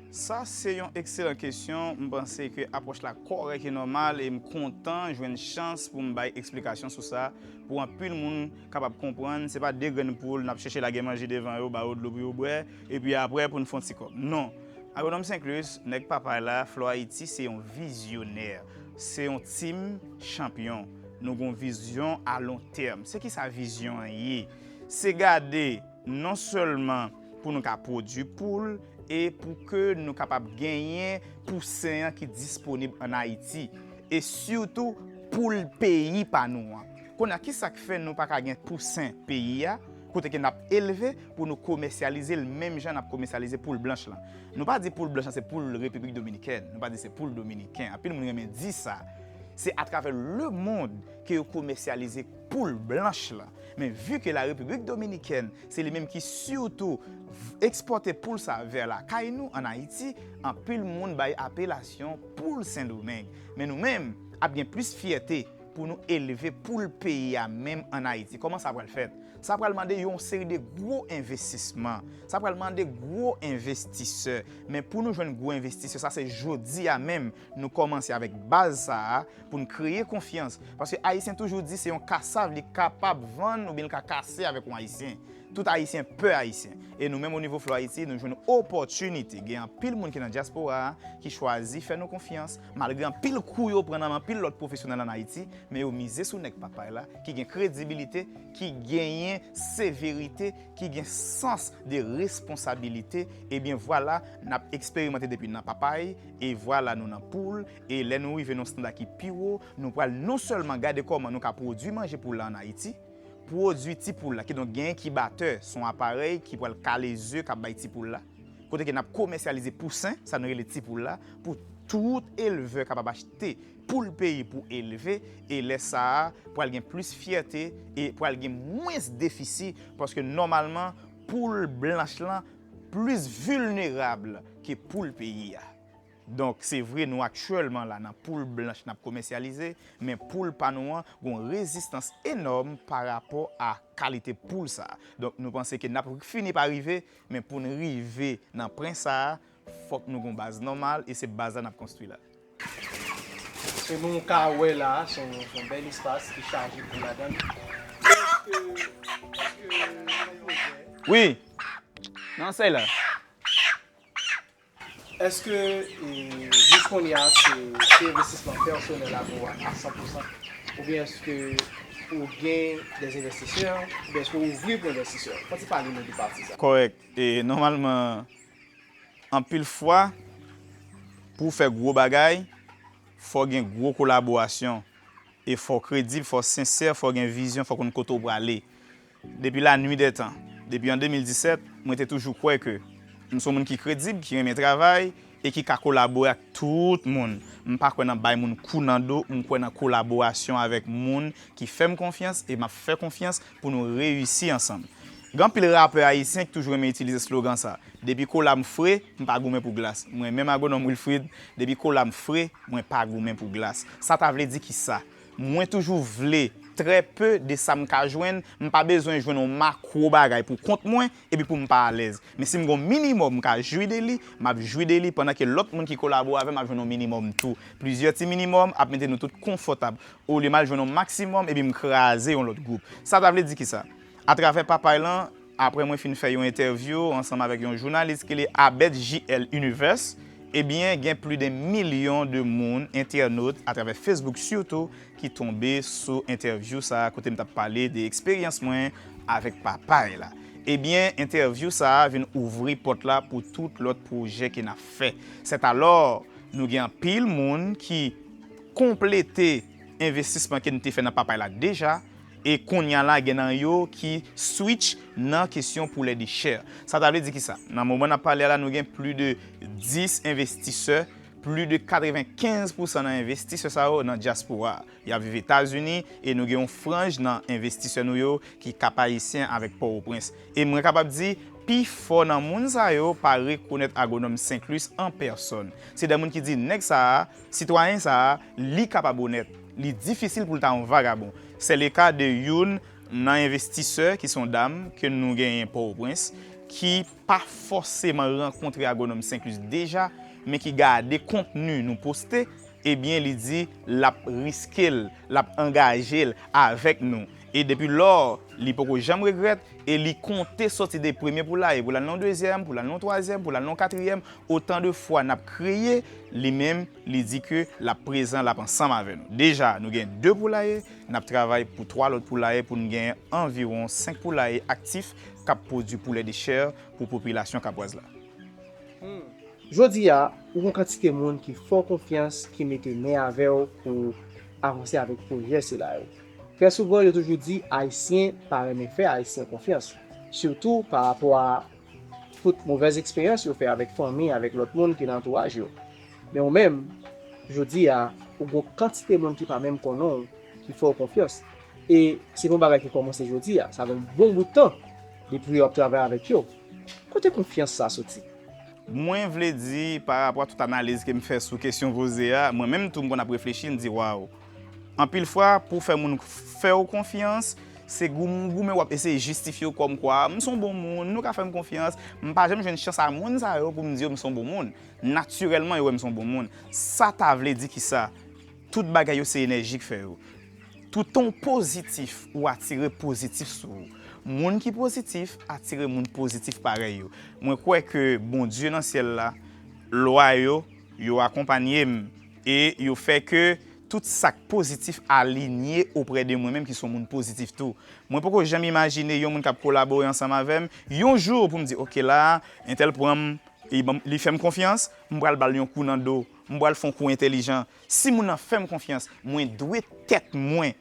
Sa se yon ekselan kesyon. M panse ke apwòch la kòrèk e nòmal, e m kontan jwenn chans pou m bay eksplikasyon sou sa, pou anpil moun kapab konprann. Se pa de grenn poul n ap chèche lage manje devan yo, ba yo dlo pou yo bwè, epi apre pou n fè yon ti kòb. Non. Agwonòm Saint Louis, nèg papay la, Flow Haiti, se yon vizyonè. Se yon tim chanpyon. Nou gen yon vizyon a lon tèm. Se ki sa vizyon an ye? Se gade non sèlman pou nou ka pwodui poul e pou ke nou kapab genyen pousen an ki disponib ann Ayiti, e sitou poul peyi pa nou an. Kounye a, ki sa k fè nou pa ka gen pousen peyi a, kote ke n ap elve, pou nou komèsyalize l menm jan n ap komèsyalize poul blanch lan? Nou pa di poul blanch lan se poul Repiblik Dominikèn, nou pa di se poul dominiken. Anpil moun renmen di sa. Se atravè lemonn ke yo komèsyalize poul blanch lan. Men vi ke la Repiblik Dominikèn, se li menm ki sitou v-, ekspòte poul sa vè lakay nou, ann Ayiti, anpil moun bay apelasyon poul Sendomeng. Men nou menm, ap gen plis fyète pou nou elve poul peyi a menm ann Ayiti. Kòman sa pral fèt? Sa pral mande yon seri de gwo envestisman. Sa pral mande gwo envestisè. Men pou nou jwenn gwo envestisè, sa se jodi a menm nou kòmanse avèk baz sa a pou n kreye konfyans. Paske Ayisyen toujou di se yon kasav li kapab vann oubyen li ka kase avèk yon Ayisyen. Tout Ayisyen pè Ayisyen. E nou menm o nivo Flow Haiti, nou jwenn opòtinite. Gen anpil moun ki nan dyaspora a ki chwazi fè nou konfyans, malgre anpil kou yo pran nan men anpil lòt pwofesyonèl ann Ayiti, men yo mize sou nèg Papay la, ki gen kredibilite, ki genyen severite, ki gen sans de responsabilite. Ebyen vwala, n ap eksperimante depi nan Papay, e vwala nou nan poul, e lè nou rive nan yon standa ki pi wo, nou pral non sèlman gade kòman nou ka pwodui manje poul la ann Ayiti, pwodui ti poul la, kidonk gen enkibatè, se yon aparèy ki pral kale ze k ap bay ti poul la, kote ke n ap komèsyalize pousen, sa nou rele ti poul la, pou tout elvè kapab achte poul peyi pou elve, e lè sa a, pral gen plis fyète e pral gen mwens defisi, paske nòmalman, poul blanch lan plis vilnerab ke poul peyi a. Donk, se vre, nou aktyèlman la nan poul blanch n ap komèsyalize, men poul pa nou an gon rezistans enòm pa rapò a kalite poul sa a. Donk, nou panse ke n ap fini pa rive, men pou n rive nan pwen sa a, fòk nou gon baz nòmal, e se baz la n ap konstwi la. Se nou ka wè la, se yon, se yon bèl espas ki chaje poul ladan l. Èske, èske yon pwojè? Wi, nan sèy la. Èske e, jis kounye a se, se envestisman pèsonèl a pou a san pou san? Oubyen èske ou gen de envestisè? Oubyen èske ou ouvri pou envestisè? Fò ti pale nou de pati sa. Kòrèk. E nòmalman, anpil fwa, pou w fè gwo bagay, fò w gen gwo kolaborasyon. E fò w kredib, fò w sensè, fò w gen vizyon, fò w konn kote w prale. Depi la nuit des temps, depi an de mil disèt, mwen te toujou kwè ke m se yon moun ki kredib, ki renmen travay e ki ka kolabore ak tout moun. M pa kwè nan bay moun kou nan do, m kwè nan kolaborasyon avèk moun ki fè m konfyans e m ap fè konfyans pou nou reyisi ansanm. Gen anpil rapè ayisyen ki toujou renmen itilize slogan sa. Depi kola m fre, m pa goumen pou glas. Mwen menm Agwonòm Wilfrid, depi kola m fre, mwen pa goumen pou glas. Sa ta vle di kisa? Mwen toujou vle trè pe de sa m ka jwenn, m pa bezwen jwenn yon makwo bagay pou kont mwen epi pou m pa alèz. Men si m gon minimòm m ka jwi de li, m ap jwi de li pandan ke lòt moun ki kolabore avè m ap jwenn yon minimòm tou. Plizyè ti minimòm ap mete nou tout konfòtab. Olye m al jwenn yon maksimòm epi m kraze yon lòt gwoup. Sa ta vle di kisa? Atravè Papay lan, apre mwen fin fè yon entèvyou ansanm avèk yon jounalis ki rele Abed J L Universe, ebyen, gen plis de milyon de moun, entènot, atravè Facebook sitou, ki tonbe sou entèvyou sa a kote m t ap pale de eksperyans mwen avèk Papay la. Ebyen, entèvyou sa a vin ouvri pòt la pou tout lòt pwojè ke n ap fè. Sètalò, nou gen anpil moun ki konplete envestisman ke n te fè nan Papay la deja, e kounye a la gen nan yo ki switch nan kesyon poulèdechè. Sa ta vle di kisa? Nan moman n ap pale a la, nou gen plis de dis envestisè, plis de katrevenkenz pousan nan envestisè sa yo nan dyaspora. Y ap viv Etazini e nou gen yon franj nan envestisè nou yo ki Kap Ayisyen avèk Pòtoprens. E mwen kapab di, pifò nan moun sa yo pa rekonèt Agwonòm Saint Louis an pèsòn. Se de moun ki di nèg sa a, sitwayen sa a, li kapab onèt. Li difisil pou l ta yon vagabon. Se le ka de youn nan envestisè ki se yon dam ke nou genyen Pòtoprens, ki pa fòseman rankontre Agwonòm Saint Louis deja, men ki gade kontni nou poste, ebyen, li di l ap riske l, l ap angaje l avèk nou. E depi lò, li poko janm regrèt e li konte soti de premye poulaye pou l al nan dezyèm, pou l al nan twazyèm, pou l al nan katriyèm. Otan de fwa n ap kreye, li menm, li di ke l ap prezan, l ap ansanm avè nou. Deja, nou gen de poulaye, n ap travay pou twa lòt poulaye pou n gen anviwon senk poulaye aktif k ap pwodui poulèdechè pou popilasyon kapwaz la. Jodi a, ou gon kantite moun ki fè w konfyans, ki mete men avè w pou avanse avèk pwojè sila yo. Trè souvan, yo toujou di Ayisyen pa renmen fè Ayisyen konfyans, sitou pa rapò a tout movèz eksperyans yo fè avèk fanmi, avèk lòt moun ki nan antouraj yo. Men ou menm, jodi a, ou gon kantite moun ki pa menm konnen w, ki fè w konfyans. E se pa yon bagay ki kòmanse jodi a, sa gen yon bon bout tan depi w ap travay avèk yo. Kote konfyans sa soti? Mwen vle di, pa rapò a tout analiz ke m fè sou kesyon poze a, mwen menm tou m konn ap reflechi, m di, waw, Anpil fwa, pou fè moun fè w konfyans, se gou-, goumen w ap eseye jistifye w kòmkwa, "M se yon bon moun, nou ka fè m konfyans." M pa janm jwenn chans a moun sa yo pou m di yo m se yon bon moun. Natirèlman, yo wè m se yon bon moun. Sa ta vle di ki sa? Tout bagay yo se enèji k fè yo. Toutan w pozitif, ou atire pozitif sou ou. Moun ki pozitif atire moun pozitif parèy yo. Mwen kwè ke Bondye nan syèl la, lwa yo, yo akonpanye m e yo fè ke tout sa k pozitif alinye oprè de mwen menm ki se yon moun pozitif tou. Mwen poko janm imajine yon moun k ap kolabore ansanm avè m, yon jou pou m di, "Oke la, entèl pran m, li ban m, li fè m konfyans, m pral ba l yon kou nan do, m pral fè yon kou entèlijan." Si moun nan fè m konfyans, mwen dwe tèt mwen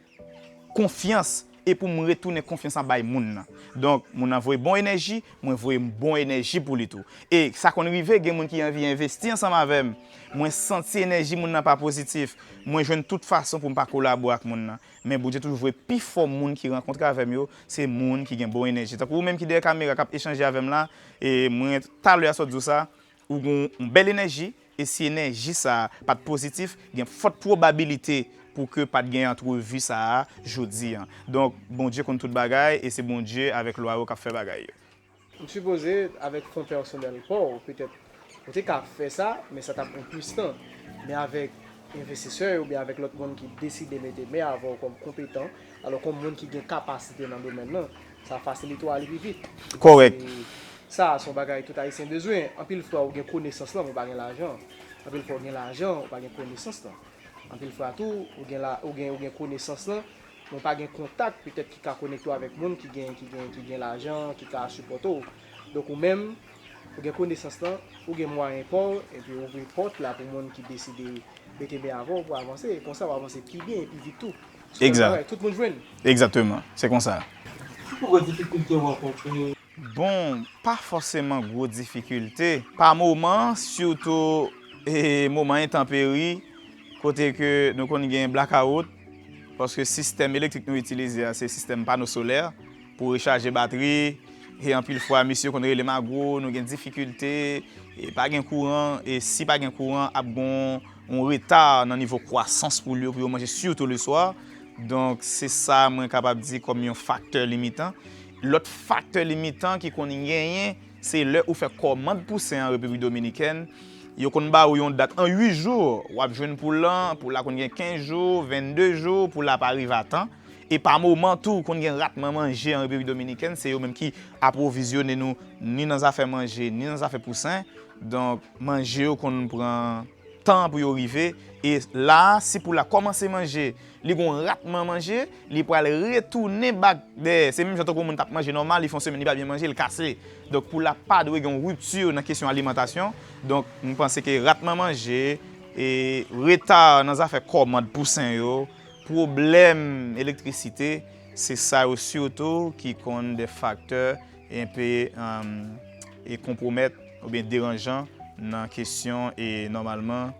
konfyans e pou m retounen konfyans lan bay moun nan. Donk, moun nan voye bon enèji, mwen voye bon enèji pou li tou. E sa konn rive, gen moun ki anvi envesti ansanm avè m. Mwen santi enèji moun nan pa pozitif. Mwen jwenn tout fason pou m pa kolabore ak moun nan. Men Bondye toujou voye pi fò moun ki rankontre avè m yo, se moun ki gen bon enèji. Tankou ou menm ki dèyè kamera k ap echanje avè m la, e mwen talè a sot di w sa, ou gen yon bèl enèji, e si enèji sa a pa t pozitif, gen fòt pwobabilite pou ke pa t gen antrevi sa a jodi a. Donk, Bondye konn tout bagay, e se Bondye avèk lwa yo k ap fè bagay yo. M sipoze, avèk fon pèsonèl pa w, petèt, ou te ka fè sa, men sa t ap pran plis tan. Men avèk envestisè yo, oubyen avèk lòt moun ki deside mete men avè w kòm konpetan, alò kòm moun ki gen kapasite nan domèn nan, sa fasilite w ale pi vit. Kòrèk. E sa, se yon bagay tout Ayisyen bezwen. Anpil fwa, ou gen konesans lan, men ou pa gen lajan. Anpil fwa, ou gen lajan, ou pa gen konesans lan. Anpil fwa tou, ou gen la, ou gen, ou gen konesans lan, men ou pa gen kontak petèt ki ka konekte w avèk moun ki gen, ki gen, ki gen lajan, ki ka sipòte w. Donk, ou menm, ou gen konesans lan, ou gen mwayen pa w, epi ou ouvri pòt la pou moun ki deside mete men avè w pou avanse. E konsa, w avanse pi byen e pi vit tou. Egzak. Tout moun jwenn. Egzakteman. Se konsa. Ki pi gwo difikilte w rankontre? Bon, pa fòseman gwo difikilte. Pa moman, sitou, e, moman entanperi, kote ke nou konn gen blakawout, paske sistèm elektrik nou itilize a, se sistèm pano solè pou rechaje batri, e anpil fwa, misye konn rele m, "Agwo, nou gen difikilte, e pa gen kouran, e si pa gen kouran, ap gen yon reta nan nivo kwasans poul yo, pou yo manje, sitou leswa." Donk, se sa mwen kapab di kòm yon faktè limitan. Lòt faktè limitan ki konn genyen, se lè ou fè kòmand pou sen an Repiblik Dominikèn, yo konn ba ou yon dat an uit jou, w ap jwenn poul lan, poul la konn gen kenz jou, vennde jou, poul la pa rive a tan. E pa moman tou, konn gen ratman manje an Repiblik Dominikèn, se yo menm ki apwovizyone nou, ni nan zafè manje, ni nan zafè pou sen. Donk, manje yo konn pran tan pou yo rive. E la a, si poul la kòmanse manje, li gen yon ratman manje, li pral retounen bak dèyè. Se menm jan tankou yon moun t ap manje nòmal, li fè yon semèn li pa byen manje, li kase. Donk, poul la pa dwe gen yon ripti nan kesyon alimantasyon. Donk, m panse ke ratman manje, e reta nan zafè kòmand pou sen yo, pwoblèm elektrisite, se sa yo sitou ki konn de faktè enpe, um, e konpwomèt oubyen deranjan nan kesyon e nòmalman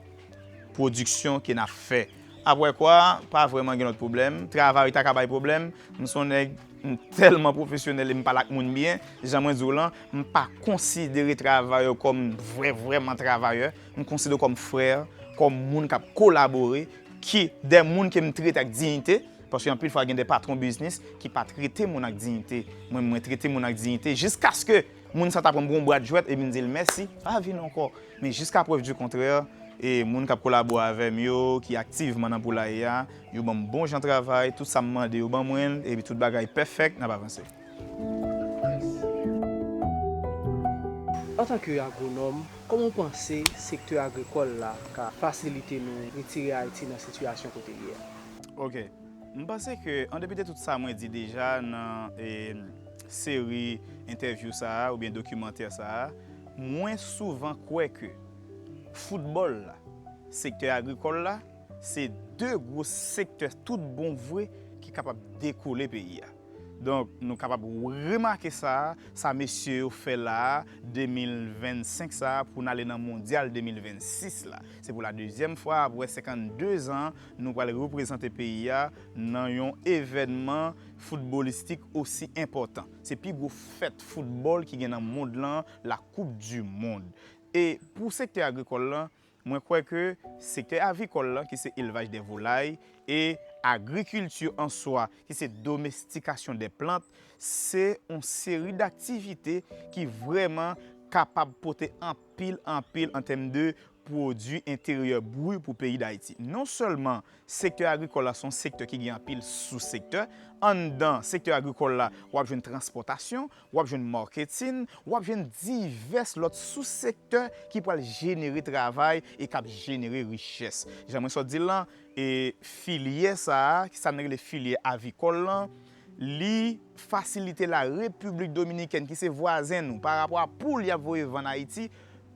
pwodiksyon ke n ap fè. Apre kwa, pa vrèman gen lòt pwoblèm. Travay ta ka bay pwoblèm. M se yon nèg, m tèlman pwofesyonèl e m pale ak moun byen. Jan mwen di w lan, m pa konsidere travayè kòm vrè, vrèman travayè. M konsidere w kòm frè, kòm moun k ap kolabore, ki de moun ke m trete ak diyite. Paske anpil fwa, gen de patwon biznis ki pa trete moun ak diyite. Mwen, mwen trete moun ak diyite jiskaske moun sa ta pran m pou yon bwa jwèt epi m di l mèsi, pa vin ankò. Men jiska prèv di kontrè, e moun k ap kolabore avè m yo, ki aktivman nan poulaye a, yo ban m bon jan travay, tout sa m mande, yo ban mwen l, epi tout bagay pèfèk, n ap avanse. Antanke agwonòm, kòman w panse sektè agrikòl la ka fasilite nou retire Ayiti nan sitiyasyon kote l ye a? Ok. M panse ke, an depi de tout sa mwen di deja nan, e, seri entèvyou sa a oubyen dokimantè sa a, mwen souvan kwè ke foutbòl la, sektè agrikòl la, se de gwo sektè tout bon vre ki kapab dekole peyi a. Donk, nou kapab remake sa, sa mesye yo fè la a, de mil vennsenk sa a, pou n ale nan mondyal de mil vennsis la. Se pou la dezyèm fwa, apre senkannde zan, nou pral reprezante peyi a nan yon evènman foutbolistik osi enpòtan. Se pi gwo fèt foutbòl ki gen nan mond lan, la Coupe du Monde. E pou sektè agrikòl lan, mwen kwè ke sektè avikòl lan, ki se elvaj de volay, e Agrikilti an swa, ki se domestikasyon de plant, se yon seri d aktivite ki vrèman kapab pote anpil, anpil an tèm de pwodui enteryè bri pou peyi Dayiti. Non sèlman sektè agrikòl la se yon sektè ki gen anpil sou-sektè, anndan sektè agrikòl la, w ap jwenn transpòtasyon, w ap jwenn maketin, w ap jwenn divès lòt sou-sektè ki pral jenere travay e k ap jenere richès. Jan mwen sot di l lan, e filyè sa a, ki sa n rele filyè avikòl lan, li fasilite la Repiblik Dominikèn, ki se vwazen nou, pa rapò a poul y ap voye vann Ayiti,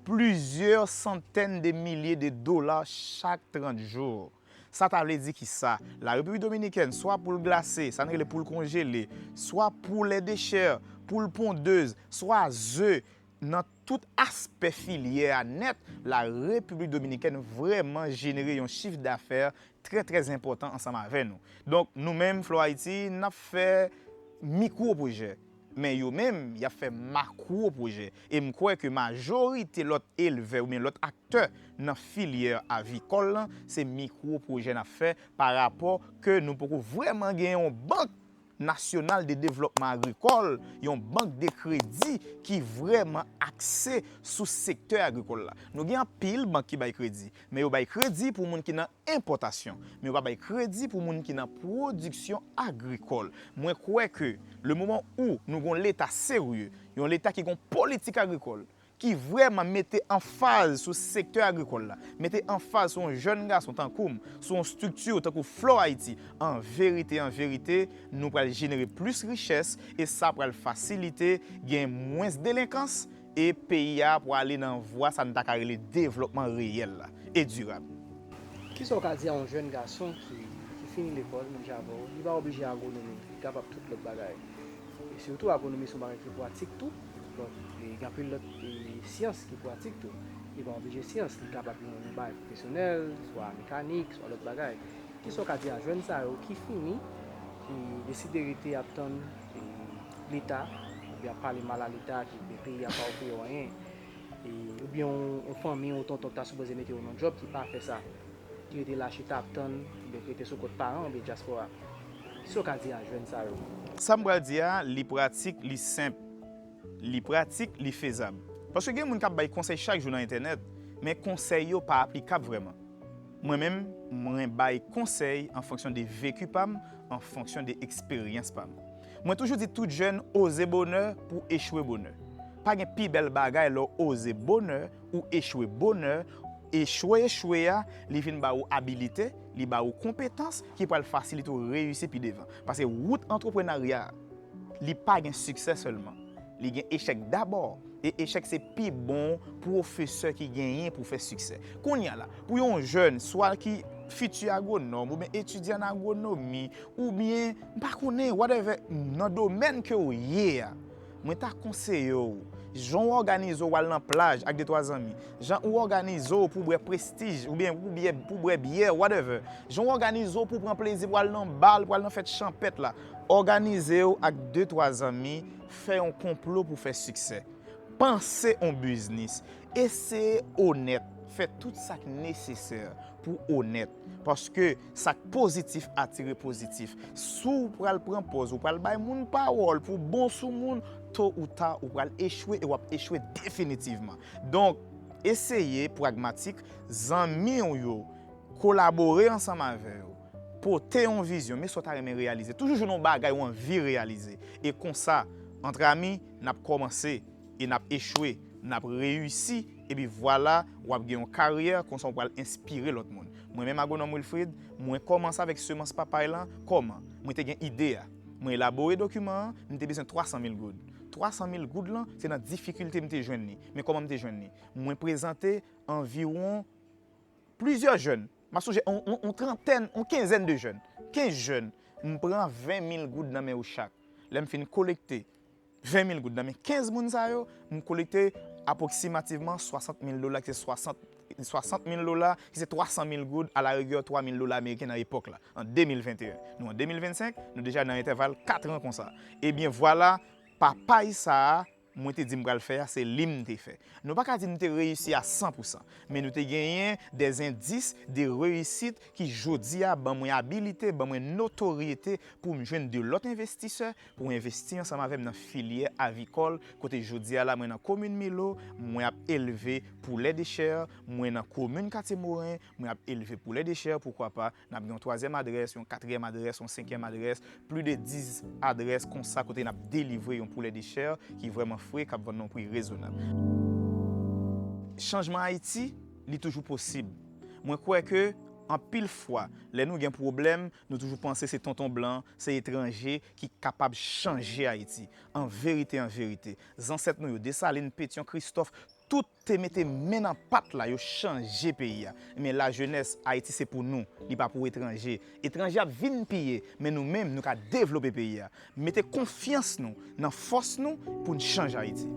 plizyè santèn de milye de dola chak trant jou. Sa ta vle di ki sa? La Repiblik Dominikèn, swa poul glase, sa n rele poul konjele, swa poulè de chè, poul pondez, swa ze, nan tout aspè filyè a nèt, la Repiblik Dominikèn vrèman jenere yon chif dafè trè, trè enpòtan ansanm avè nou. Donk, nou menm, Flow Haiti, n ap fè mikwo pwojè. Men yo menm, y ap fè makwo pwojè. E m kwè ke majorite lòt elvè oubyen lòt aktè nan filyè avikòl lan, se mikwo pwojè n ap fè pa rapò ke nou poko vrèman gen yon bank nasyonal de devlòpman agrikòl, yon bank de kredi ki vrèman akse sou sektè agrikòl la. Nou gen anpil bank ki bay kredi, men yo bay kredi pou moun ki nan enpòtasyon, men yo pa bay kredi pou moun ki nan pwodiksyon agrikòl. Mwen kwè ke le moman ou nou gon leta serye, yon leta ki gon politik agrikòl, ki vrèman mete anfaz sou sektè agrikòl la, mete anfaz sou yon jèn gason tankou m, sou yon estrikti tankou Flow Haiti, an verite, an verite, nou pral jenere plis richès e sa pral fasilite gen mwens delenkans e peyi a pral ale nan vwa sa n ta ka rele devlòpman reyèl la e dirab. Kisa w ka di a yon jèn gason ki, ki fini lekòl, menm jan avè w, li pa oblije agwonomi, li kapab tout lòt bagay? E sitou agwonomi se yon bagay ki pratik tou, donk e gen anpil lòt e, syans ki pratik tou. Li pa oblije syans, li kapab yon, yon bagay pwofesyonèl, swa mekanik, swa lòt bagay. Kisa w ka di a jèn sa yo ki fini e deside rete ap tann e, leta, oubyen ap pale mal a leta, ki oubyen peyi a pa ofri yo anyen? E, oubyen yon, yon fanmi, yon tonton ki ta sipoze mete yo nan djòb ki pa fè sa, ki rete la chita ap tann, oubyen ki rete sou kont paran oubyen dyaspora. Kisa w ka di a jèn sa yo? Sa m pral di a, li pratik, li senp. Li pratik, li fezab. Paske gen moun k ap bay konsèy chak jou nan entènèt, men konsèy yo pa aplikab vrèman. Mwen menm, mwen bay konsèy an fonksyon de veki pa m, an fonksyon de eksperyans pa m. Mwen toujou di tout jèn, oze bonè pou echwe bonè. Pa gen pi bèl bagay lè w oze bonè, ou echwe bonè. Echwe, echwe a, li vin ba ou abilite, li ba ou konpetans ki pral fasilite w reyisi pi devan. Paske wout antreprenarya a, li pa gen siksè sèlman. Li gen echèk dabò. E echèk se pi bon pwofesè ki genyen pou fè siksè. Kounye a la, pou yon jèn, swa ki fiti agwonòm, oubyen etidyan an agwonomi, oubyen, m pa konnen, whatever, nan domèn ke w ye a, mwen ta konseye w, jan w òganize w al nan plaj ak de twa zanmi, jan ou òganize w pou bwè Prestige, oubyen pou bwè, pou bwè byè, whatever, jan w òganize w pou pran plezi, pou al nan bal, pou al nan fèt chanpèt la, òganize w ak de twa zanmi, fè yon konplo pou fè siksè. Panse yon biznis. Eseye onèt. Fè tout sa k nesesè pou w onèt. Paske sa k pozitif atire pozitif. Si w pral pran pòz, ou pral bay moun pawòl pou bon sou moun, to ou ta, ou pral echwe e w ap echwe definitivman. Donk, eseye pragmatik, zanmi w yo, kolabore ansanm avè yo, pote yon vizyon, men sa w ta renmen reyalize. Toujou jwenn yon bagay ou anvi reyalize. E konsa, antre ami, n ap kòmanse e n ap echwe, n ap reyisi, epi vwala, w ap gen yon karyè, konsa w pral enspire lòt moun. Mwen menm Agwonòm Wilfrid, mwen kòmanse avèk semans papay lan, kòman? Mwen te gen ide a. Mwen elabore dokiman an, m te bezwen twa san mil goud. Twa san mil goud lan, se nan difikilte m te jwenn li. Men kòman m te jwenn li? Mwen prezante anviwon plizyè jèn. M ap sonje yon, yon, yon trantèn, yon kenzèn de jèn. Kenz jèn. M pran ven mil goud nan men yo chak. Lè m fin kolekte ven mil goud nan men kenz moun sa yo, m kolekte apwoksimativman swasant mil dola, ki se swasant, swasant mil dola, ki se twa san mil goud, alarigè twa mil dola ameriken nan epòk la, an de mil venteyen. Nou an de mil vennsenk, nou deja nan entèval kat an konsa. Ebyen vwala, papay sa a, mwen te di m pral fè a, se li m te fè. Nou pa ka di nou te reyisi a san pou san, men nou te genyen de endis de reyisit ki jodi a ban mwen abilite, ban mwen notoryete pou m jwenn de lòt envestisè pou envesti ansanm avè m nan filyè avicole, kote jodi a la mwen nan komin Milo, mwen ap elve poulè de chè, mwen nan komin Katye Moren, mwen ap elve poulè de chè, poukwa pa, n ap gen yon twazyèm adrès, yon katriyèm adrès, yon senkyèm adrès, plis de dis adrès konsa kote n ap delivre yon poulè de chè ki vrèman fre, k ap vann nan yon pri rezonab. Chanjman Ayiti, li toujou posib. Mwen kwè ke anpil fwa, lè nou gen pwoblèm, nou toujou panse se tonton blan, se etranje ki kapab chanje Ayiti. An verite, an verite, zansèt nou yo, Desalin, Petyon, Kristòf, tout te mete men nan pat la, yo chanje peyi a. Men lajenès, Ayiti se pou nou, li pa pou etranje. Etranje ap vin piye, men nou menm, nou ka devlope peyi a. Mete konfyans nou nan fòs nou pou n chanje Ayiti.